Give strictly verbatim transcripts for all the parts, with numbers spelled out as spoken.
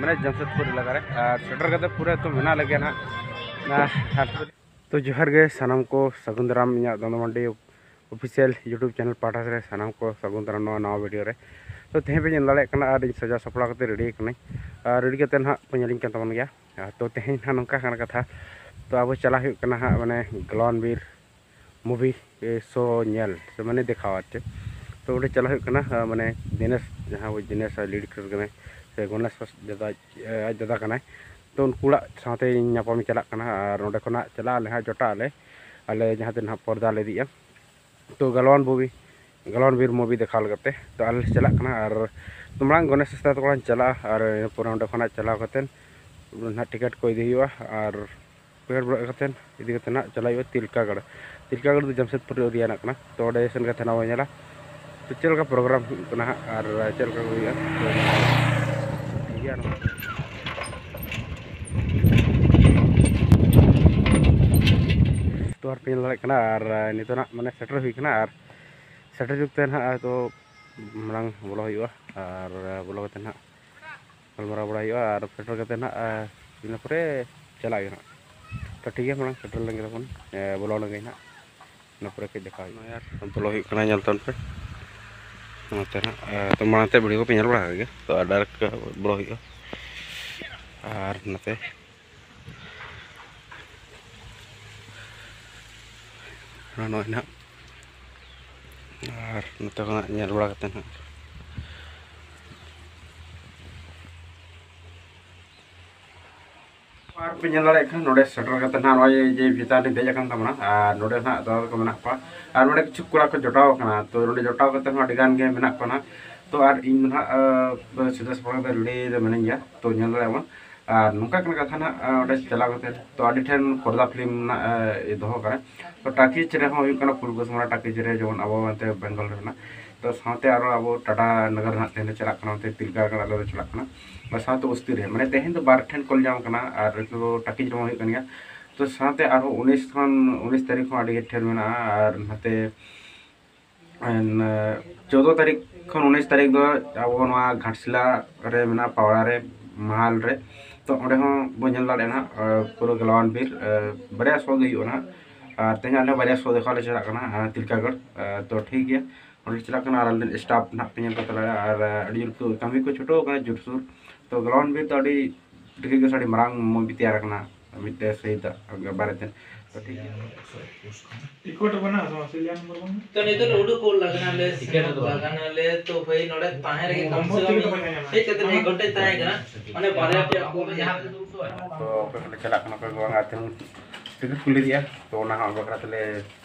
ᱢᱟᱱᱮ ᱡᱟᱢᱥᱮᱫᱽᱯᱩᱨ ᱮᱞᱟᱠᱟ ᱨᱮ᱾ ᱟᱨ ᱥᱮᱴᱮᱨ ᱠᱟᱛᱮ ᱯᱩᱨᱟᱹ ᱮᱠᱫᱚᱢ ᱢᱮᱱᱟᱜ ᱞᱮᱜᱮ ᱱᱟᱦᱟᱜ᱾ ᱟᱨ ᱛᱚ ᱡᱚᱦᱟᱨ ᱜᱮ ᱥᱟᱱᱟᱢ ᱠᱚ, ᱥᱟᱹᱜᱩᱱ ᱫᱟᱨᱟᱢ ᱤᱧᱟᱹᱜ ᱫᱚᱱᱫᱚ ᱢᱟᱱᱰᱤ official YouTube channel ᱯᱟᱦᱴᱟ ᱨᱮ ᱥᱟᱱᱟᱢ ᱠᱚ ᱥᱟᱹᱜᱩᱱ ᱫᱟᱨᱟᱢ ᱱᱚᱣᱟ ᱱᱟᱣᱟ video ᱨᱮ᱾ ᱛᱚ ᱛᱮᱦᱮᱧ ᱯᱮ ᱧᱮᱞ ᱫᱟᱲᱮᱭᱟᱜ ᱠᱟᱱᱟ, ᱟᱨ ᱤᱧ ᱥᱟᱡᱟᱣ ᱥᱟᱯᱲᱟᱣ ᱠᱟᱛᱮ ᱨᱮᱰᱤ ᱠᱟᱹᱱᱟᱹᱧ, ᱟᱨ ᱨᱮᱰᱤ ᱠᱟᱛᱮ ᱱᱟᱦᱟᱜ ᱯᱮ ᱧᱮᱞᱤᱧ ᱠᱟᱱ ᱛᱟᱵᱚᱱ ᱜᱮᱭᱟ᱾ ᱟᱨ ᱛᱚ ᱛᱮᱦᱮᱧ ᱱᱟᱦᱟᱜ ᱱᱚᱝᱠᱟ ᱠᱟᱱᱟ ᱠᱟᱛᱷᱟ, ᱛᱚ ᱟᱵᱚ ᱪᱟᱞᱟᱜ ᱦᱩᱭᱩᱜ ᱠᱟᱱᱟ ᱦᱟᱸᱜ ᱢᱟᱱᱮ ᱜᱟᱞᱣᱟᱱ ᱵᱤᱨ movie show ᱧᱮᱞ ᱥᱮ ᱢᱟᱱᱮ ᱫᱮᱠᱷᱟᱣ ᱟᱨ ᱪᱮᱫ᱾ ᱛᱚ ᱚᱸᱰᱮ ᱪᱟᱞᱟᱜ ᱦᱩᱭᱩᱜ ᱠᱟᱱᱟ, ᱟᱸ, ᱢᱟᱱᱮ ᱫᱤᱱᱮᱥ, ᱡᱟᱦᱟᱸ ᱩᱱᱤ ᱫᱤᱱᱮᱥ lead character ᱠᱟᱱᱟᱭ, ᱥᱮ ᱜᱚᱱᱮᱥ ᱫᱟᱫᱟ, ᱟᱡ ᱫᱟᱫᱟ ᱠᱟᱱᱟᱭ᱾ ᱛᱚ ᱩᱱᱠᱩ ᱚᱲᱟᱜ ᱥᱟᱶᱛᱮ ᱧᱟᱯᱟᱢ ᱪᱟᱞᱟᱜ ᱠᱟᱱᱟ, ᱟᱨ ᱚᱸᱰᱮ ᱠᱷᱚᱱᱟᱜ ᱪᱟᱞᱟᱜ ᱟᱞᱮ ᱦᱟᱸᱜ, ᱡᱚᱴᱟᱜ ᱟᱞᱮ, ᱟᱞᱮ ᱡᱟᱦᱟᱸ ᱛᱮ ᱱᱟᱦᱟᱜ ᱯᱚᱨᱫᱟ ᱞᱮ ᱤᱫᱤᱜᱼᱟ᱾ ᱛᱚ ᱜᱟᱞᱣᱟᱱ movie, ᱜᱟᱞᱣᱟᱱ ᱵᱤᱨ movie ᱫᱮᱠᱷᱟᱣ ᱞᱟᱹᱜᱤᱫ ᱛᱮ᱾ ᱛᱚ ᱟᱞᱮ ᱞᱮ ᱪᱟᱞᱟᱜ ᱠᱟᱱᱟ, ᱟᱨ ᱛᱚ ᱢᱟᱲᱟᱝ ᱜᱚᱱᱮᱥ ᱦᱟᱸᱥᱫᱟ ᱛᱟᱠᱚ ᱚᱲᱟᱜ ᱤᱧ ᱪᱟᱞᱟᱜᱼᱟ, ᱟᱨ ᱤᱱᱟᱹ ᱯᱚᱨᱮ ᱚᱸᱰᱮ ᱠᱷᱚᱱᱟᱜ ᱪᱟᱞᱟᱣ ᱠᱟᱛᱮᱫ ᱱᱟᱦᱟᱜ ᱴᱤᱠᱤᱴ ᱠᱚ ᱤᱫᱤ ᱦᱩᱭᱩᱜᱼᱟ, ᱟᱨ ᱴᱤᱠᱤᱴ ᱵᱟᱲᱟ ᱠᱟᱛᱮᱫ ᱤᱫᱤ ᱠᱟᱛᱮᱫ ᱱᱟᱦᱟᱜ ᱪᱟᱞᱟᱜ ᱦᱩᱭᱩᱜᱼᱟ ᱛᱤᱞᱠᱟᱜᱟᱲ᱾ ᱛᱤᱞᱠᱟᱜᱟᱲ ᱫᱚ ᱡᱟᱢᱥᱮᱫᱽᱯᱩᱨ area ᱨᱮᱱᱟᱜ ᱠᱟᱱᱟ᱾ ᱛᱚ ᱚᱸᱰᱮ ᱥᱮᱱ ᱠᱟᱛᱮᱫ ᱱᱟᱦᱟᱜ ᱵᱚᱱ ᱧᱮᱞᱟ ᱛᱚ ᱪᱮᱫ ᱞᱮᱠᱟ program ᱦᱩᱭᱩᱜ ᱠᱟᱱᱟ ᱦᱟᱸᱜ, ᱟᱨ ᱪᱮᱫ ᱞᱮᱠᱟ ᱠᱚ ᱦᱩᱭᱩᱜᱼᱟ᱾ ᱛᱚ ᱴᱷᱤᱠ ᱜᱮᱭᱟ, ᱛᱚ ᱟᱨ ᱯᱮ ᱧᱮᱞ ᱫᱟᱲᱮᱭᱟᱜ ᱠᱟᱱᱟ, ᱟᱨ ᱱᱤᱛᱚᱜ ᱱᱟᱦᱟᱜ ᱢᱟᱱᱮ ᱥᱮᱴᱮᱨ ᱦᱩᱭ ᱠᱟᱱᱟ, ᱟᱨ ᱥᱮᱴᱮᱨ ᱡᱩᱜᱽ ᱛᱮ ᱱᱟᱦᱟᱜ ᱛᱚ ᱢᱟᱲᱟᱝ ᱵᱚᱞᱚ ᱦᱩᱭᱩᱜᱼᱟ, ᱟᱨ ᱵᱚᱞᱚ ᱠᱟᱛᱮᱫ ᱱᱟᱦᱟᱜ ᱜᱟᱞᱢᱟᱨᱟᱣ ᱵᱟᱲᱟ ᱦᱩᱭᱩᱜᱼᱟ, ᱟᱨ ᱥᱮᱴᱮᱨ ᱠᱟᱛᱮᱫ ᱱᱟᱦᱟᱜ, ᱟᱨ ᱤᱱᱟᱹ ᱯᱚᱨᱮ ᱪᱟᱞᱟᱜ ᱦᱩᱭᱩᱜᱼᱟ ᱱᱟᱦᱟᱜ᱾ ᱛᱚ ᱴᱷᱤᱠ ᱜᱮᱭᱟ, ᱢᱟᱲᱟᱝ ᱥᱮᱴᱮᱨ ᱞᱮᱱ ᱜᱮ ᱛᱟᱵᱚᱱ, ᱮ, ᱵᱚᱞᱚ ᱞᱮᱱ ᱜᱮ ᱱᱟᱦᱟᱜ, ᱤᱱᱟᱹ ᱯᱚᱨᱮ ᱠᱟᱹᱡ ᱫᱮᱠᱷᱟᱣ ᱦᱩᱭᱩᱜᱼᱟ᱾ ᱱᱚᱜᱼᱚᱭ ᱟᱨ ᱵᱚᱞᱚ ᱦᱩᱭᱩᱜ ᱠᱟᱱᱟ, ᱧᱮᱞ ᱛᱟᱵᱚᱱ ᱯᱮ᱾ ᱱᱚᱛᱮ ᱱᱟᱦᱟᱜ, ᱮ, ᱛᱚ ᱢᱟᱲᱟᱝ ᱛᱮ video ᱠᱚᱯᱮ ᱧᱮᱞ ᱵᱟᱲᱟ ᱟᱠᱟᱫ ᱜᱮᱭᱟ, ᱛᱚ direct ᱵᱚᱞᱚ ᱦᱩᱭᱩᱜᱼᱟ᱾ ᱟᱨ ᱱᱚᱛᱮ ᱱᱚᱜᱼᱚᱭ ᱱᱟᱦᱟᱜ, ᱟᱨ ᱱᱚᱛᱮ ᱠᱷᱚᱱᱟᱜ ᱧᱮᱞ ᱵᱟᱲᱟ ᱠᱟᱛᱮ ᱱᱟᱦᱟᱜ, ᱟᱨ ᱯᱮ ᱧᱮᱞ ᱫᱟᱲᱮᱭᱟᱜ ᱠᱷᱟᱱ, ᱱᱚᱰᱮ ᱥᱮᱴᱮᱨ ᱠᱟᱛᱮ ᱱᱟᱦᱟᱜ ᱱᱚᱜᱼᱚᱭ ᱡᱮ ᱪᱮᱛᱟᱱ ᱨᱤᱧ ᱫᱮᱡ ᱟᱠᱟᱱ ᱛᱟᱵᱚᱱᱟ, ᱟᱨ ᱱᱚᱰᱮ ᱱᱟᱦᱟᱜ ᱫᱟᱫᱟ ᱛᱟᱠᱚ ᱢᱮᱱᱟᱜ ᱠᱚᱣᱟ, ᱟᱨ ᱱᱚᱰᱮ ᱠᱤᱪᱷᱩ ᱠᱚᱲᱟ ᱠᱚ ᱡᱚᱴᱟᱣ ᱟᱠᱟᱱᱟ᱾ ᱛᱚ ᱱᱚᱰᱮ ᱡᱚᱴᱟᱣ ᱠᱟᱛᱮ ᱦᱚᱸ ᱟᱹᱰᱤ ᱜᱟᱱ ᱜᱮ ᱢᱮᱱᱟᱜ ᱠᱚᱣᱟ ᱱᱟᱦᱟᱜ᱾ ᱛᱚ ᱟᱨ ᱤᱧ ᱫᱚ ᱱᱟᱦᱟᱜ, ᱟᱸ, ᱥᱮᱛᱟᱜ ᱥᱮᱛᱟᱜ ᱫᱚ ᱞᱟᱹᱭ ᱫᱚ ᱢᱮᱱᱟᱹᱧ ᱜᱮᱭᱟ, ᱛᱚ ᱧᱮᱞ ᱫᱟᱲᱮᱭᱟᱜ ᱵᱚᱱ᱾ ᱟᱨ ᱱᱚᱝᱠᱟ ᱠᱟᱱᱟ ᱠᱟᱛᱷᱟ ᱱᱟᱦᱟᱜ, ᱟᱸ, ᱚᱸᱰᱮ ᱪᱟᱞᱟᱣ ᱠᱟᱛᱮ ᱛᱚ ᱟᱹᱰᱤ ᱴᱷᱮᱱ ᱯᱚᱨᱫᱟ film ᱱᱟᱦᱟᱜ, ᱟᱸ, ᱫᱚᱦᱚ ᱠᱟᱱᱟ᱾ ᱛᱚ ᱴᱟᱠᱤᱡᱽ ᱨᱮᱦᱚᱸ ᱦᱩᱭᱩᱜ ᱠᱟᱱᱟ, ᱯᱷᱩᱞᱠᱩᱥᱢᱟ ᱴᱟᱠᱤᱡᱽ ᱨᱮ, ᱡᱮᱢᱚᱱ ᱟᱵᱚ ᱱᱚᱛᱮ ᱵᱮᱝᱜᱚᱞ ᱨᱮ ᱢᱮᱱᱟᱜ᱾ ᱛᱚ ᱥᱟᱶᱛᱮ ᱟᱨᱚ ᱟᱵᱚ ᱴᱟᱴᱟ ᱱᱚᱜᱚᱨ ᱨᱮ ᱱᱟᱦᱟᱜ ᱛᱮᱦᱮᱧ ᱞᱮ ᱪᱟᱞᱟᱜ ᱠᱟᱱᱟ, ᱚᱱᱛᱮ ᱛᱤᱞᱠᱟᱜᱟᱲ ᱟᱞᱮ ᱞᱮ ᱪᱟᱞᱟᱜ ᱠᱟᱱᱟ᱾ ᱟᱨ ᱥᱟᱶᱛᱮ ᱚᱥᱛᱤ ᱨᱮ, ᱢᱟᱱᱮ ᱛᱮᱦᱮᱧ ᱫᱚ ᱵᱟᱨ ᱴᱷᱮᱱ ᱠᱚᱞ ᱧᱟᱢ ᱠᱟᱱᱟ, ᱟᱨ ᱱᱤᱛᱚᱜ ᱫᱚ ᱴᱟᱠᱤᱡᱽ ᱨᱮᱦᱚᱸ ᱦᱩᱭᱩᱜ ᱠᱟᱱ ᱜᱮᱭᱟ᱾ ᱛᱚ ᱥᱟᱶᱛᱮ ᱟᱨᱦᱚᱸ ᱩᱱᱤᱥ ᱠᱷᱚᱱ, ᱩᱱᱤᱥ ᱛᱟᱹᱨᱤᱠᱷ ᱦᱚᱸ ᱟᱹᱰᱤ ᱰᱷᱮᱨ ᱢᱮᱱᱟᱜᱼᱟ, ᱟᱨ ᱱᱟᱛᱮ ᱮᱱ, ᱪᱳᱫᱽᱫᱳ ᱛᱟᱹᱨᱤᱠᱷ ᱠᱷᱚᱱ ᱩᱱᱤᱥ ᱛᱟᱹᱨᱤᱠᱷ ᱫᱚ ᱟᱵᱚ ᱱᱚᱣᱟ ᱜᱷᱟᱴᱥᱤᱞᱟ ᱨᱮ ᱢᱮᱱᱟᱜᱼᱟ, ᱯᱟᱣᱲᱟ ᱨᱮ, ᱢᱟᱦᱟᱞ ᱨᱮ᱾ ᱛᱚ ᱚᱸᱰᱮ ᱦᱚᱸ ᱵᱚᱱ ᱧᱮᱞ ᱫᱟᱲᱮᱭᱟᱜᱼᱟ ᱱᱟᱦᱟᱜ, ᱮ, ᱯᱩᱨᱟᱹ ᱜᱟᱞᱣᱟᱱ ᱵᱤᱨ, ᱮ, ᱵᱟᱨᱭᱟ ᱥᱳ ᱜᱮ ᱦᱩᱭᱩᱜᱼᱟ ᱱᱟᱦᱟᱜ᱾ ᱟᱨ ᱛᱮᱦᱮᱧ ᱟᱞᱮ ᱵᱟᱨᱭᱟ ᱥᱳ ᱫᱮᱠᱷᱟᱣ ᱞᱮ ᱪᱟᱞᱟᱜ ᱠᱟᱱᱟ, ᱮ, ᱛᱤᱞᱠᱟᱜᱚᱲ᱾ ᱮ, ᱛᱚ ᱴᱷᱤᱠ ᱜᱮᱭᱟ, ᱚᱸᱰᱮ ᱪᱟᱞᱟᱜ ᱠᱟᱱᱟ ᱟᱨ ᱟᱞᱮ ᱨᱮᱱ staff ᱱᱟᱦᱟᱜ ᱯᱮ ᱧᱮᱞ ᱠᱚ ᱛᱟᱞᱮᱭᱟ᱾ ᱟᱨ, ᱮ, ᱟᱹᱰᱤ ᱡᱳᱨ ᱠᱚ ᱠᱟᱹᱢᱤ ᱠᱚ ᱪᱷᱩᱴᱟᱹᱣ ᱠᱟᱱᱟ ᱡᱳᱨᱥᱳᱨ᱾ ᱛᱚ ᱜᱟᱞᱣᱟᱱ ᱵᱤᱨ ᱫᱚ ᱟᱹᱰᱤ ᱴᱷᱤᱠ ᱜᱮ, ᱟᱹᱰᱤ ᱢᱟᱨᱟᱝ movie ᱛᱮᱭᱟᱨ ᱟᱠᱟᱱᱟ ᱢᱤᱫᱴᱮᱡ ᱥᱟᱹᱦᱤᱫ ᱵᱟᱨᱮᱛᱮ᱾ ᱛᱚ ᱴᱷᱤᱠ ᱜᱮᱭᱟ᱾ ᱤᱠᱳ ᱴᱟ ᱵᱟᱹᱱᱩᱜᱼᱟ ᱥᱮ ᱵᱟᱝ? ᱥᱤᱞᱤᱭᱟᱱ ᱱᱚᱢᱵᱚᱨ ᱵᱟᱹᱱᱩᱜᱼᱟ? ᱛᱚ ᱱᱤᱛᱚᱜ ᱩᱰᱩᱠ ᱠᱚ ᱞᱟᱜᱟᱱ ᱟᱞᱮ, ᱥᱮᱱᱚᱜ ᱞᱟᱜᱟᱱ ᱟᱞᱮ, ᱛᱚ ᱵᱷᱟᱹᱭ ᱱᱚᱰᱮ ᱛᱟᱦᱮᱸ ᱨᱮᱜᱮ ᱠᱚᱢ ᱥᱮ ᱠᱚᱢ ᱦᱮᱡ ᱠᱟᱛᱮ ᱢᱤᱫ ᱜᱷᱚᱱᱴᱟᱧ ᱛᱟᱦᱮᱸ ᱠᱟᱱᱟ, ᱢᱟᱱᱮ ᱵᱟᱨᱭᱟ ᱯᱮᱭᱟ ᱠᱚ ᱡᱟᱦᱟᱸ ᱛᱚ ᱚᱠᱚᱭ ᱠᱚᱞᱮ ᱪᱟᱞᱟᱜ ᱠᱟᱱᱟ, ᱚᱠᱚᱭ ᱠᱚ ᱵᱟᱝ, ᱟᱨ ᱛᱤᱱᱟᱹᱜ ᱴᱤᱠᱤᱴ ᱠᱚ ᱞᱟᱹᱭᱮᱜᱼᱟ, ᱛᱚ ᱚᱱᱟ ᱦᱚᱸ ᱵᱟᱠᱷᱨᱟ ᱛᱮᱞᱮ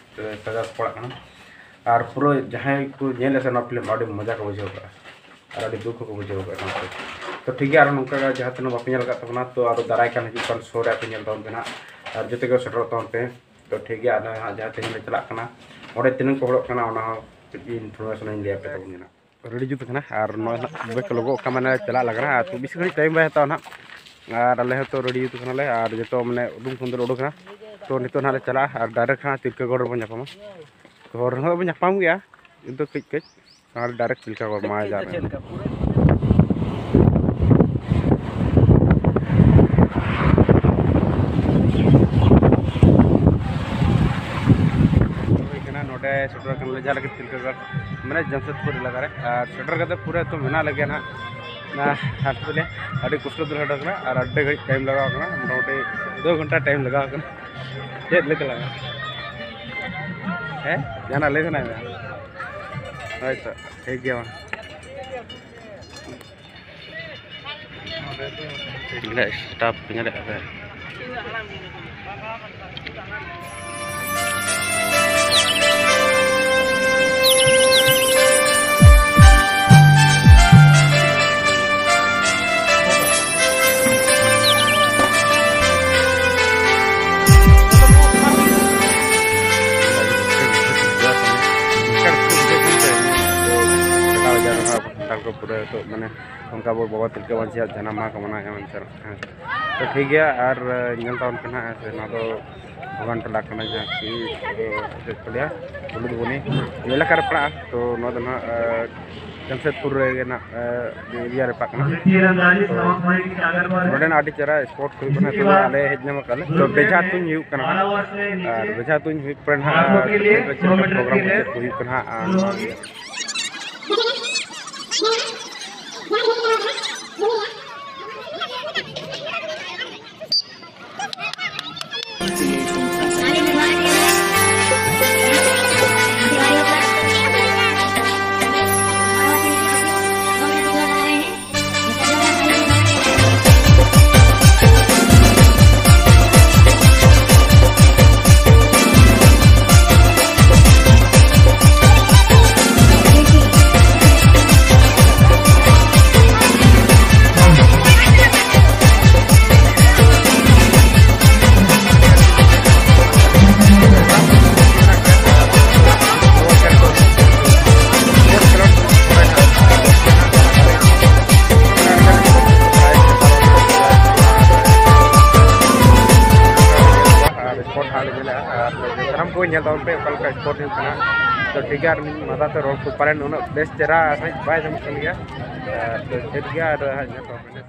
ᱥᱟᱡᱟᱣ ᱥᱟᱯᱲᱟᱜ ᱠᱟᱱᱟ᱾ ᱟᱨ ᱯᱩᱨᱟᱹ ᱡᱟᱦᱟᱸᱭ ᱠᱚ ᱧᱮᱞ ᱥᱮ ᱱᱚᱣᱟ film ᱟᱹᱰᱤ ᱢᱚᱡᱟ ᱠᱚ ᱵᱩᱡᱷᱟᱹᱣ ᱠᱟᱜᱼᱟ᱾ ᱟᱨ ᱟᱹᱰᱤ ᱫᱩᱠ ᱦᱚᱸᱠᱚ ᱵᱩᱡᱷᱟᱹᱣ ᱠᱟᱜᱼᱟ ᱥᱟᱶᱛᱮ᱾ ᱛᱚ ᱴᱷᱤᱠ ᱜᱮᱭᱟ, ᱟᱨᱦᱚᱸ ᱱᱚᱝᱠᱟ ᱜᱮ ᱡᱟᱦᱟᱸ ᱛᱤᱱᱟᱹᱜ ᱵᱟᱯᱮ ᱧᱮᱞ ᱟᱠᱟᱫ ᱛᱟᱵᱚᱱᱟ, ᱛᱚ ᱟᱨᱚ ᱫᱟᱨᱟᱭ ᱠᱟᱱ ᱦᱤᱡᱩᱜ ᱠᱟᱱ ᱥᱳ ᱨᱮ ᱟᱯᱮ ᱧᱮᱞ ᱛᱟᱵᱚᱱ ᱯᱮ ᱱᱟᱦᱟᱜ, ᱟᱨ ᱡᱚᱛᱚ ᱜᱮ ᱥᱮᱴᱮᱨᱚᱜ ᱛᱟᱵᱚᱱ ᱯᱮ᱾ ᱛᱚ ᱴᱷᱤᱠ ᱜᱮᱭᱟ, ᱟᱨ ᱱᱚᱜᱼᱚᱭ ᱦᱟᱸᱜ ᱡᱟᱦᱟᱸ ᱛᱮᱦᱮᱧ ᱞᱮ ᱪᱟᱞᱟᱜ ᱠᱟᱱᱟ, ᱚᱸᱰᱮ ᱛᱤᱱᱟᱹᱜ ᱠᱚ ᱦᱚᱲᱚᱜ ᱠᱟᱱᱟ, ᱚᱱᱟ ᱦᱚᱸ ᱠᱟᱹᱴᱤᱡ information ᱤᱧ ᱞᱟᱹᱭ ᱟᱯᱮ ᱛᱟᱵᱚᱱ ᱜᱮ ᱱᱟᱦᱟᱜ᱾ ᱨᱮᱰᱤ ᱡᱩᱛ ᱠᱟᱱᱟ, ᱟᱨ ᱱᱚᱜᱼᱚᱭ ᱦᱟᱸᱜ ᱵᱮᱠ ᱞᱚᱜᱚᱜ ᱠᱟᱱᱟ, ᱢᱟᱱᱮ ᱪᱟᱞᱟᱜ ᱞᱟᱜᱟᱜᱼᱟ, ᱟᱨ ᱵᱮᱥᱤ ᱜᱷᱟᱹᱲᱤᱡ ᱴᱟᱭᱤᱢ ᱵᱟᱭ ᱦᱟᱛᱟᱣᱟ ᱱᱟᱦᱟᱜ᱾ ᱟᱨ ᱟᱞᱮ ᱦᱚᱸᱛᱚ ᱨᱮᱰᱤ ᱡᱩᱛ ᱠᱟᱱᱟᱞᱮ, ᱟᱨ ᱡᱚᱛᱚ ᱢᱟᱱᱮ ᱩᱰᱩᱝ ᱠᱷᱚᱱ ᱫᱚᱞᱮ ᱩᱰᱩᱠ ᱠᱟᱱᱟ᱾ ᱛᱚ ᱱᱤᱛᱚᱜ ᱱᱟᱦᱟᱜ ᱞᱮ ᱪᱟᱞᱟᱜᱼᱟ, ᱟᱨ direct ᱦᱟᱸᱜ ᱛᱤᱞᱠᱟᱹᱜᱚᱲ ᱨᱮᱵᱚᱱ ᱧᱟᱯᱟᱢᱟ᱾ ᱛᱚ ᱦᱚᱨ ᱨᱮᱦᱚᱸ ᱵᱚᱱ ᱧᱟᱯᱟᱢ ᱜᱮᱭᱟ, ᱠᱤᱱᱛᱩ ᱠᱟᱹᱡ ᱠᱟᱹᱡ᱾ ᱟᱨ direct ᱪᱤᱞᱠᱟ ᱠᱚ ᱮᱢᱟᱭ ᱡᱟ ᱪᱮᱫ ᱞᱮᱠᱟ ᱯᱩᱨᱟᱹ? ᱦᱩᱭ ᱠᱟᱱᱟ, ᱱᱚᱰᱮ ᱥᱮᱴᱮᱨ ᱟᱠᱟᱱᱟᱞᱮ ᱡᱟᱦᱟᱸ ᱞᱟᱹᱜᱤᱫ ᱛᱤᱞᱠᱟᱹᱜᱚᱲ, ᱢᱟᱱᱮ ᱡᱟᱢᱥᱮᱫᱽᱯᱩᱨ ᱮᱞᱟᱠᱟ ᱨᱮ᱾ ᱟᱨ ᱥᱮᱴᱮᱨ ᱠᱟᱛᱮ ᱯᱩᱨᱟᱹ ᱮᱠᱫᱚᱢ ᱢᱮᱱᱟᱜ ᱞᱮᱜᱮᱭᱟ ᱱᱟᱦᱟᱜ᱾ ᱟᱨ ᱦᱟᱸᱴ ᱛᱮᱞᱮ ᱟᱹᱰᱤ ᱠᱚᱥᱴᱚ ᱛᱮᱞᱮ ᱥᱮᱴᱮᱨ ᱠᱟᱱᱟ ᱟᱨ ᱟᱹᱰᱤ ᱜᱷᱟᱹᱲᱤᱡ ᱴᱟᱭᱤᱢ ᱞᱟᱜᱟᱣ ᱠᱟᱱᱟ, ᱢᱚᱴᱟᱢᱩᱴᱤ ᱫᱩ ᱜᱷᱚᱱᱴᱟ ᱴᱟᱭᱤᱢ ᱞᱟᱜᱟᱣ ᱠᱟᱱᱟ᱾ ᱪᱮᱫ ᱞᱟᱹᱭ ᱛᱟᱞᱟᱝ ᱢᱮ? ᱦᱮᱸ, ᱡᱟᱦᱟᱱᱟᱜ ᱞᱟᱹᱭ ᱥᱟᱱᱟᱭᱮᱫ ᱢᱮᱭᱟ? ᱦᱳᱭ ᱛᱚ, ᱴᱷᱤᱠ ᱜᱮᱭᱟ ᱢᱟ᱾ ᱱᱚᱰᱮ staff ᱧᱮᱞᱮᱫ ᱠᱚᱣᱟ᱾ ᱥᱟᱱᱛᱟᱲ ᱠᱚ ᱯᱩᱨᱟᱹ ᱱᱤᱛᱚᱜ ᱢᱟᱱᱮ ᱚᱱᱠᱟ ᱟᱵᱚ ᱵᱟᱵᱟ ᱛᱤᱞᱠᱟᱹ ᱢᱟᱹᱡᱷᱤᱭᱟᱜ ᱡᱟᱱᱟᱢ ᱢᱟᱦᱟ ᱠᱚ ᱢᱟᱱᱟᱣᱮᱫᱼᱟ ᱢᱮᱱᱛᱮ᱾ ᱦᱮᱸ, ᱛᱚ ᱴᱷᱤᱠ ᱜᱮᱭᱟ, ᱟᱨ ᱧᱮᱞ ᱛᱟᱵᱚᱱ ᱯᱮ ᱱᱟᱦᱟᱜ, ᱦᱮᱸ ᱥᱮ, ᱱᱚᱣᱟ ᱫᱚ ᱵᱷᱟᱜᱟᱱ ᱴᱚᱞᱟ ᱠᱟᱱᱟ, ᱡᱟᱦᱟᱸ ᱠᱤ, ᱟᱫᱚ, ᱪᱮᱫ ᱠᱚ ᱞᱟᱹᱭᱟ, ᱵᱩᱞᱩᱫᱵᱚᱱᱤ ᱮᱞᱟᱠᱟ ᱨᱮ ᱯᱟᱲᱟᱜᱼᱟ᱾ ᱛᱚ ᱱᱚᱣᱟ ᱫᱚ ᱱᱟᱦᱟᱜ, ᱮ, ᱡᱟᱢᱥᱮᱫᱽᱯᱩᱨ ᱨᱮᱜᱮ ᱱᱟᱜ, ᱮ, ᱮᱨᱤᱭᱟ ᱨᱮ ᱯᱟᱲᱟᱜ ᱠᱟᱱᱟ᱾ ᱛᱚ ᱱᱚᱰᱮ ᱱᱟᱜ ᱟᱹᱰᱤ ᱪᱮᱦᱨᱟ ᱥᱯᱚᱴ ᱦᱩᱭᱩᱜ ᱠᱟᱱᱟ᱾ ᱛᱚ ᱟᱞᱮ ᱦᱮᱡ ᱧᱟᱢ ᱟᱠᱟᱫ ᱞᱮ᱾ ᱛᱚ ᱵᱮᱡᱷᱟ ᱛᱩᱧ ᱦᱩᱭᱩᱜ ᱠᱟᱱᱟ ᱦᱟᱸᱜ᱾ ᱟᱨ ᱵᱮᱡᱷᱟ ᱛᱩᱧ ᱦᱩᱭ ᱯᱚᱨᱮ ᱱᱟᱦᱟᱜ, ᱟᱨ ᱪᱮᱫ ᱞᱮᱠᱟ ᱯᱨᱳᱜᱨᱟᱢ ᱠᱚ ᱪᱮᱫ ᱠᱚ ᱦᱩᱭᱩᱜ ᱠᱟᱱᱟ ᱦᱟᱸᱜ, ᱟᱨ ᱱᱚᱣᱟ ᱜᱮ᱾ ᱟᱨ ᱥᱯᱚᱴ ᱦᱟᱸᱜ ᱞᱮ ᱧᱮᱞᱮᱜᱼᱟ᱾ ᱟᱨ ᱥᱟᱱᱟᱢ ᱠᱚ ᱧᱮᱞ ᱛᱟᱵᱚᱱ ᱯᱮ ᱚᱠᱟ ᱞᱮᱠᱟ ᱥᱯᱚᱴ ᱦᱩᱭᱩᱜ ᱠᱟᱱᱟ᱾ ᱛᱚ ᱴᱷᱤᱠ ᱜᱮᱭᱟ, ᱟᱨ ᱢᱤᱫ ᱢᱟᱫᱟ ᱛᱮ ᱨᱚᱲ ᱠᱚ ᱯᱟᱞᱮᱱ ᱩᱱᱟᱹᱜ ᱵᱮᱥ ᱪᱮᱦᱨᱟ ᱥᱟᱺᱦᱤᱡ ᱵᱟᱭ ᱟᱸᱡᱚᱢᱚᱜ ᱠᱟᱱ ᱜᱮᱭᱟ᱾ ᱟᱨ ᱛᱚ ᱴᱷᱤᱠ ᱜᱮᱭᱟ, ᱟᱨ ᱦᱟᱸᱜ ᱧᱮᱞ ᱛᱟᱵᱚᱱ ᱯᱮ᱾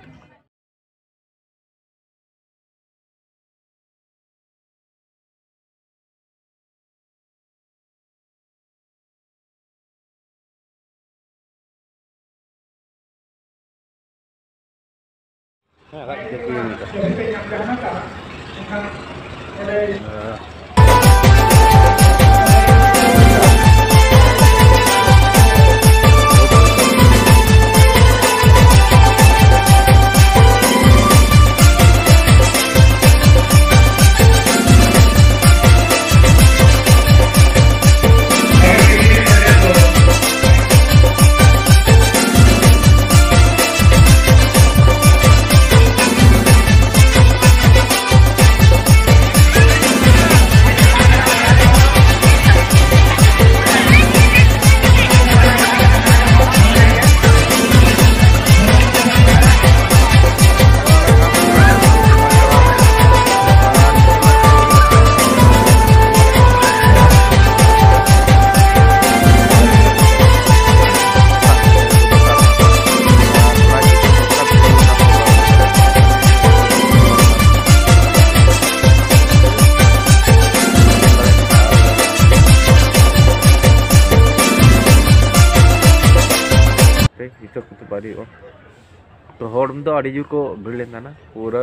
ᱦᱚᱲ ᱫᱚ ᱟᱹᱰᱤ ᱡᱳᱨ ᱠᱚ ᱵᱷᱤᱲ ᱞᱮᱱ ᱛᱟᱦᱮᱱᱟ, ᱯᱩᱨᱟᱹ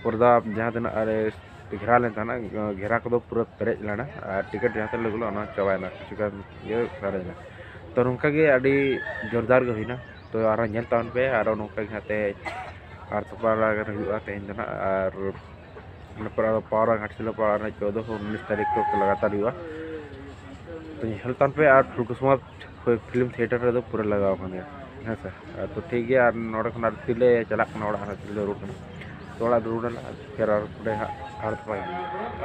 ᱯᱚᱨᱫᱟ ᱡᱟᱦᱟᱸ ᱛᱤᱱᱟᱹᱜ ᱟᱨᱮ ᱜᱷᱮᱨᱟᱣ ᱞᱮᱱ ᱛᱟᱦᱮᱱᱟ, ᱜᱷᱮᱨᱟ ᱠᱚᱫᱚ ᱯᱩᱨᱟᱹ ᱯᱮᱨᱮᱡ ᱞᱮᱱᱟ ᱟᱨ ᱴᱤᱠᱤᱴ ᱡᱟᱦᱟᱸ ᱛᱤᱱᱟᱹᱜ ᱞᱟᱹᱜᱩ ᱞᱮᱱᱟ ᱚᱱᱟ ᱪᱟᱵᱟᱭᱮᱱᱟ, ᱠᱤᱪᱷᱩ ᱜᱟᱱ ᱜᱮ ᱥᱟᱨᱮᱡ ᱮᱱᱟ᱾ ᱛᱚ ᱱᱚᱝᱠᱟ ᱜᱮ ᱟᱹᱰᱤ ᱡᱳᱨᱫᱟᱨ ᱜᱮ ᱦᱩᱭᱱᱟ᱾ ᱛᱚ ᱟᱨᱦᱚᱸ ᱧᱮᱞ ᱛᱟᱵᱚᱱ ᱯᱮ, ᱟᱨᱦᱚᱸ ᱱᱚᱝᱠᱟ ᱜᱮ ᱦᱟᱸᱜ ᱛᱮᱦᱮᱧ ᱟᱨ ᱛᱚᱯᱟ ᱞᱟᱜᱟ ᱦᱩᱭᱩᱜᱼᱟ ᱛᱮᱦᱮᱧ ᱫᱚ ᱱᱟᱦᱟᱜ, ᱟᱨ ᱤᱱᱟᱹ ᱯᱚᱨᱮ ᱟᱨᱚ ᱯᱟᱣᱨᱟ ᱜᱷᱟᱴᱥᱤᱞᱟᱹ ᱯᱟᱣᱨᱟ ᱨᱮ ᱪᱳᱫᱽᱫᱚ ᱠᱷᱚᱱ ᱩᱱᱤᱥ ᱛᱟᱹᱨᱤᱠᱷ ᱛᱚᱠ ᱞᱟᱜᱟᱛᱟᱨ ᱦᱩᱭᱩᱜᱼᱟ᱾ ᱛᱚ ᱧᱮᱞ ᱛᱟᱵᱚᱱ ᱯᱮ, ᱟᱨ ᱯᱷᱩᱞᱠᱩᱥᱢᱟ ᱯᱷᱤᱞᱢ ᱛᱷᱤᱭᱮᱴᱟᱨ ᱨᱮᱫᱚ ᱯᱩᱨᱟᱹ ᱞᱟᱜᱟᱣ ᱟᱠᱟᱱ ᱜᱮᱭᱟ, ᱦᱮᱸ ᱥᱮ᱾ ᱟᱨ ᱛᱚ ᱴᱷᱤᱠ ᱜᱮᱭᱟ, ᱟᱨ ᱱᱚᱰᱮ ᱠᱷᱚᱱ ᱟᱨ ᱛᱤᱞᱮ ᱪᱟᱞᱟᱜ ᱠᱟᱱᱟ ᱚᱲᱟᱜ, ᱟᱨ ᱛᱤᱞᱮ ᱨᱩᱣᱟᱹᱲ ᱠᱟᱱᱟ᱾ ᱛᱚ ᱚᱲᱟᱜ ᱨᱩᱣᱟᱹᱲ ᱟᱞᱮ, ᱟᱨ ᱯᱷᱮᱨ ᱟᱨ ᱚᱸᱰᱮ ᱦᱟᱸᱜ ᱦᱟᱴ ᱛᱚᱯᱟ ᱦᱩᱭᱩᱜᱼᱟ᱾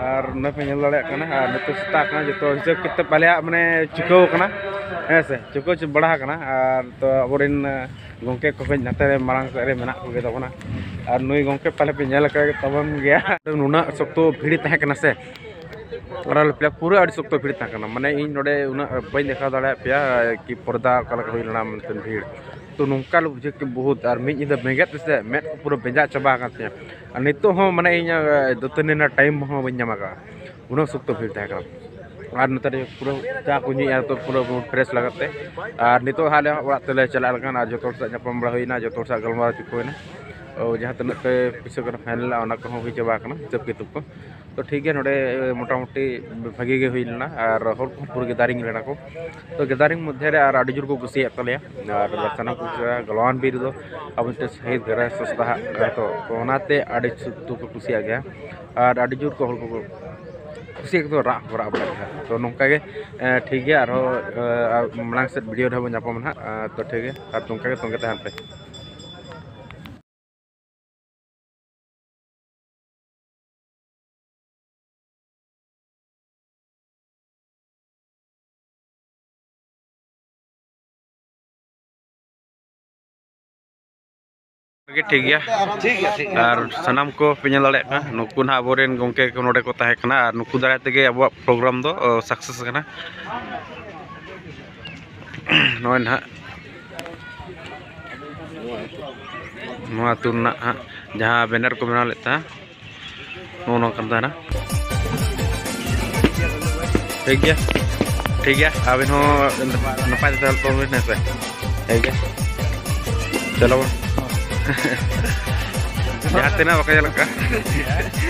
ᱟᱨ ᱱᱚᱛᱮ ᱥᱮᱛᱟᱜ ᱠᱟᱱᱟ, ᱡᱚᱛᱚ ᱦᱤᱥᱟᱹᱵ ᱠᱤᱛᱟᱹᱵ ᱟᱞᱮᱭᱟᱜ ᱢᱟᱱᱮ ᱪᱩᱠᱟᱹᱣ ᱠᱟᱱᱟ, ᱦᱮᱸ ᱥᱮ, ᱪᱩᱠᱟᱹᱣ ᱪᱮ ᱵᱟᱲᱟ ᱟᱠᱟᱱᱟ᱾ ᱟᱨ ᱛᱚ ᱟᱵᱚᱨᱮᱱ ᱜᱚᱢᱠᱮ ᱠᱚ ᱠᱟᱹᱡ ᱱᱟᱛᱮ ᱨᱮ ᱢᱟᱲᱟᱝ ᱥᱮᱫ ᱨᱮ ᱢᱮᱱᱟᱜ ᱠᱚᱜᱮ ᱛᱟᱵᱚᱱᱟ᱾ ᱟᱨ ᱱᱩᱭ ᱜᱚᱢᱠᱮ ᱯᱟᱞᱮ ᱯᱮ ᱧᱮᱞ ᱟᱠᱟᱫ ᱛᱟᱵᱚᱱ ᱜᱮᱭᱟ᱾ ᱱᱩᱱᱟᱹᱜ ᱥᱚᱠᱛᱚ ᱵᱷᱤᱲ ᱛᱟᱦᱮᱸ ᱠᱟᱱᱟ ᱥᱮ, ᱟᱨ ᱟᱞᱮ ᱯᱮᱭᱟ ᱯᱩᱨᱟᱹ ᱟᱹᱰᱤ ᱥᱚᱠᱛᱚ ᱵᱷᱤᱲ ᱛᱟᱦᱮᱸ ᱠᱟᱱᱟ, ᱢᱟᱱᱮ ᱤᱧ ᱱᱚᱰᱮ ᱩᱱᱟᱹᱜ ᱵᱟᱹᱧ ᱫᱮᱠᱷᱟᱣ ᱫᱟᱲᱮᱭᱟᱜ ᱯᱮᱭᱟ ᱠᱤ ᱯᱚᱨᱫᱟ ᱚᱠᱟ ᱞᱮᱠᱟ ᱦᱩᱭ ᱞᱮᱱᱟ ᱢᱮᱱᱛᱮ ᱵᱷᱤᱲ᱾ ᱛᱚ ᱱᱚᱝᱠᱟ ᱞᱮ ᱵᱩᱡᱷᱟᱹᱣ ᱠᱮᱫ ᱵᱚᱦᱩᱛ, ᱟᱨ ᱢᱤᱫ ᱧᱤᱫᱟᱹ ᱵᱮᱸᱜᱮᱫ ᱛᱮᱥᱮ ᱢᱮᱫ ᱠᱚ ᱯᱩᱨᱟᱹ ᱵᱮᱸᱡᱟᱜ ᱪᱟᱵᱟ ᱟᱠᱟᱱ ᱛᱤᱧᱟᱹ᱾ ᱟᱨ ᱱᱤᱛᱚᱜ ᱦᱚᱸ ᱢᱟᱱᱮ ᱤᱧ ᱫᱟᱹᱛᱟᱹᱱᱤ ᱨᱮᱱᱟᱜ ᱴᱟᱭᱤᱢ ᱦᱚᱸ ᱵᱟᱹᱧ ᱧᱟᱢ ᱟᱠᱟᱫᱼᱟ, ᱩᱱᱟᱹᱜ ᱥᱚᱠᱛᱚ ᱵᱷᱤᱲ ᱛᱟᱦᱮᱸ ᱠᱟᱱᱟ᱾ ᱟᱨ ᱱᱚᱛᱮ ᱨᱮ ᱯᱩᱨᱟᱹ ᱪᱟ ᱠᱚ ᱧᱩᱭᱮᱫᱼᱟ, ᱛᱚ ᱯᱩᱨᱟᱹ ᱯᱷᱨᱮᱥ ᱞᱟᱜᱟᱫ ᱛᱮ᱾ ᱟᱨ ᱱᱤᱛᱚᱜ ᱦᱟᱸᱜ ᱞᱮ ᱚᱲᱟᱜ ᱛᱮᱞᱮ ᱪᱟᱞᱟᱜ ᱞᱮᱠᱟᱱ, ᱟᱨ ᱡᱚᱛᱚ ᱦᱚᱲ ᱥᱟᱶ ᱧᱟᱯᱟᱢ ᱵᱟᱲᱟ ᱦᱩᱭᱱᱟ, ᱡᱚᱛᱚ ᱦᱚᱲ ᱥᱟᱶ ᱜᱟᱞᱢᱟᱨᱟᱣ ᱪᱩᱠᱟᱹᱣ ᱮᱱᱟ᱾ ᱚ, ᱡᱟᱦᱟᱸ ᱛᱤᱱᱟᱹᱜ ᱯᱮ ᱯᱩᱭᱥᱟᱹ ᱠᱚ ᱯᱷᱟᱭᱤᱱ ᱞᱮᱱᱟ, ᱚᱱᱟ ᱠᱚᱦᱚᱸ ᱦᱩᱭ ᱪᱟᱵᱟ ᱟᱠᱟᱱᱟ, ᱦᱤᱥᱟᱹᱵ ᱠᱤᱛᱟᱹᱵ ᱠᱚ᱾ ᱛᱚ ᱴᱷᱤᱠ ᱜᱮᱭᱟ, ᱱᱚᱰᱮ ᱢᱚᱴᱟᱢᱩᱴᱤ ᱵᱷᱟᱜᱮ ᱜᱮ ᱦᱩᱭ ᱞᱮᱱᱟ, ᱟᱨ ᱦᱚᱲ ᱠᱚᱦᱚᱸ ᱯᱩᱨᱟᱹ ᱜᱮᱫᱟᱨᱤᱝ ᱞᱮᱱᱟ ᱠᱚ᱾ ᱛᱚ ᱜᱮᱫᱟᱨᱤᱝ ᱢᱚᱫᱽᱫᱷᱮ ᱨᱮ ᱟᱨ ᱟᱹᱰᱤ ᱡᱳᱨ ᱠᱚ ᱠᱩᱥᱤᱭᱟᱜ ᱛᱟᱞᱮᱭᱟ, ᱟᱨ ᱥᱟᱱᱟᱢ ᱠᱚ ᱠᱩᱥᱤᱭᱟᱜᱼᱟ᱾ ᱜᱟᱞᱣᱟᱱ ᱵᱤᱨ ᱫᱚ ᱟᱵᱚ ᱢᱤᱫᱴᱮᱱ ᱥᱟᱹᱦᱤᱫ ᱜᱟᱨᱟ ᱥᱚᱥᱛᱟ ᱦᱟᱜ ᱠᱟᱱᱟ, ᱛᱚ ᱛᱚ ᱚᱱᱟᱛᱮ ᱟᱹᱰᱤ ᱥᱚᱠᱛᱚ ᱠᱚ ᱠᱩᱥᱤᱭᱟᱜ ᱜᱮᱭᱟ, ᱟᱨ ᱟᱹᱰᱤ ᱡᱳᱨ ᱠᱚ ᱦᱚᱲ ᱠᱚᱠᱚ ᱠᱩᱥᱤᱭᱟᱜ ᱠᱚ ᱨᱟᱜ ᱦᱚᱸᱠᱚ ᱨᱟᱜ ᱵᱟᱲᱟᱭ ᱜᱮᱭᱟ᱾ ᱛᱚ ᱱᱚᱝᱠᱟ ᱜᱮ, ᱮ, ᱴᱷᱤᱠ ᱜᱮᱭᱟ, ᱟᱨᱦᱚᱸ, ᱮ, ᱟᱨ ᱢᱟᱲᱟᱝ ᱥᱮᱫ ᱵᱷᱤᱰᱤᱭᱳ ᱨᱮᱦᱚᱸ ᱵᱚᱱ ᱧᱟᱯᱟᱢᱟ ᱱᱟᱦᱟᱜ᱾ ᱮ, ᱛᱚ ᱴᱷᱤᱠ ᱜᱮᱭᱟ, ᱟᱨ ᱱᱚᱝᱠᱟ ᱜᱮ ᱛᱚᱸᱜᱮ ᱛᱟᱦᱮᱱ ᱯᱮ᱾ ᱜᱮ ᱴᱷᱤᱠ ᱜᱮᱭᱟ᱾ ᱴᱷᱤᱠ ᱜᱮᱭᱟ, ᱴᱷᱤᱠ ᱜᱮᱭᱟ᱾ ᱟᱨ ᱥᱟᱱᱟᱢ ᱠᱚ ᱯᱮ ᱧᱮᱞ ᱫᱟᱲᱮᱭᱟᱜ ᱠᱟᱱᱟ, ᱱᱩᱠᱩ ᱱᱟᱦᱟᱜ ᱟᱵᱚᱨᱮᱱ ᱜᱚᱢᱠᱮ ᱠᱚ ᱱᱚᱰᱮ ᱠᱚ ᱛᱟᱦᱮᱸ ᱠᱟᱱᱟ, ᱟᱨ ᱱᱩᱠᱩ ᱫᱟᱨᱟᱭ ᱛᱮᱜᱮ ᱟᱵᱚᱣᱟᱜ ᱯᱨᱳᱜᱨᱟᱢ ᱫᱚ, ᱚ, ᱥᱟᱠᱥᱮᱥ ᱠᱟᱱᱟ᱾ ᱱᱚᱜᱼᱚᱭ ᱱᱟᱦᱟᱜ ᱱᱚᱣᱟ ᱟᱹᱛᱩ ᱨᱮᱱᱟᱜ ᱦᱟᱸᱜ ᱡᱟᱦᱟᱸ ᱵᱮᱱᱟᱨ ᱠᱚ ᱵᱮᱱᱟᱣ ᱞᱮᱫ ᱛᱟᱦᱮᱸᱫ, ᱱᱚᱜᱼᱚ ᱱᱚᱝᱠᱟᱱ ᱛᱟᱦᱮᱱᱟ᱾ ᱴᱷᱤᱠ ᱜᱮᱭᱟ, ᱴᱷᱤᱠ ᱜᱮᱭᱟ, ᱟᱵᱮᱱ ᱦᱚᱸ ᱱᱟᱯᱟᱭ ᱛᱮ ᱛᱟᱦᱮᱸ ᱛᱟᱵᱚᱱ ᱵᱮᱱ, ᱦᱮᱸ ᱥᱮ? ᱴᱷᱤᱠ ᱜᱮᱭᱟ, ᱪᱚᱞᱚ ᱵᱚᱱ᱾ ᱡᱟᱦᱟᱸ ᱛᱤᱱᱟᱹᱜ ᱵᱟᱠᱚ ᱧᱮᱞ ᱠᱟᱜ,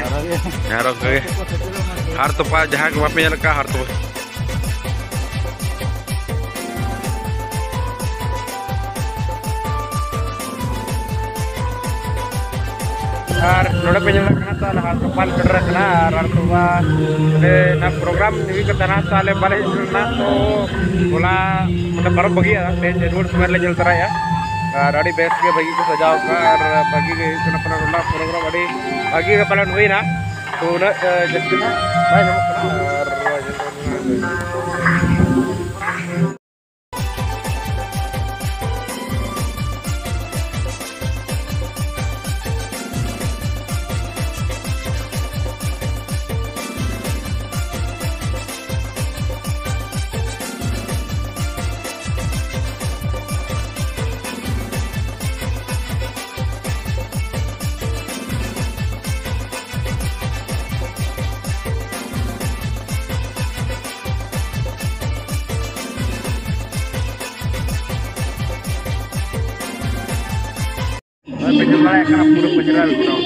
ᱟᱨᱦᱚᱸ ᱚᱱᱠᱟ ᱜᱮ ᱦᱟᱨ ᱛᱚᱯᱟ, ᱡᱟᱦᱟᱸ ᱠᱚ ᱵᱟᱯᱮ ᱧᱮᱞ ᱠᱟᱜ, ᱦᱟᱨ ᱛᱚᱯᱟ᱾ ᱟᱨ ᱱᱚᱰᱮ ᱯᱮ ᱧᱮᱞ ᱫᱟᱲᱮᱭᱟᱜ ᱠᱟᱱᱟ ᱛᱚ, ᱟᱞᱮ ᱦᱟᱨ ᱛᱚᱯᱟ ᱞᱮ ᱥᱮᱴᱮᱨ ᱟᱠᱟᱱᱟ᱾ ᱟᱨ ᱦᱟᱨ ᱛᱚᱯᱟ ᱨᱮ ᱚᱱᱟ ᱯᱨᱳᱜᱨᱟᱢ ᱦᱩᱭᱩᱜ ᱠᱟᱱ ᱛᱟᱦᱮᱱᱟ, ᱛᱚ ᱟᱞᱮ ᱵᱟᱞᱮ ᱦᱮᱡ ᱞᱮᱱᱟ, ᱛᱚ ᱦᱚᱞᱟ ᱢᱟᱱᱮ ᱯᱟᱨᱚᱢ ᱵᱟᱹᱜᱤᱭᱟ, ᱛᱮᱦᱮᱧ ᱨᱩᱣᱟᱹᱲ ᱥᱚᱢᱚᱭ ᱨᱮᱞᱮ ᱧᱮᱞ ᱛᱚᱨᱟᱭᱟ᱾ ᱟᱨ ᱟᱹᱰᱤ ᱵᱮᱥ ᱜᱮ ᱵᱷᱟᱹᱜᱤ ᱠᱚ ᱥᱟᱡᱟᱣ ᱠᱟᱜᱼᱟ ᱟᱨ ᱵᱷᱟᱹᱜᱤ ᱜᱮ ᱦᱩᱭᱩᱜ ᱠᱟᱱᱟ ᱯᱟᱞᱮᱱ, ᱚᱱᱟ ᱯᱨᱳᱜᱨᱟᱢ ᱟᱹᱰᱤ ᱵᱷᱟᱹᱜᱤ ᱜᱮ ᱯᱟᱞᱮᱱ ᱦᱩᱭᱱᱟ᱾ ᱛᱚ ᱩᱱᱟᱹᱜ, ᱮ, ᱡᱟᱹᱥᱛᱤ ᱫᱚ ᱵᱟᱭ ᱧᱟᱢᱚᱜ ᱠᱟᱱᱟ᱾ ᱟᱨ ᱱᱚᱜᱼᱚᱭ ᱯᱮ ᱧᱮᱞ ᱫᱟᱲᱮᱭᱟᱜ ᱠᱟᱱᱟ ᱯᱩᱨᱟᱹ cultural show᱾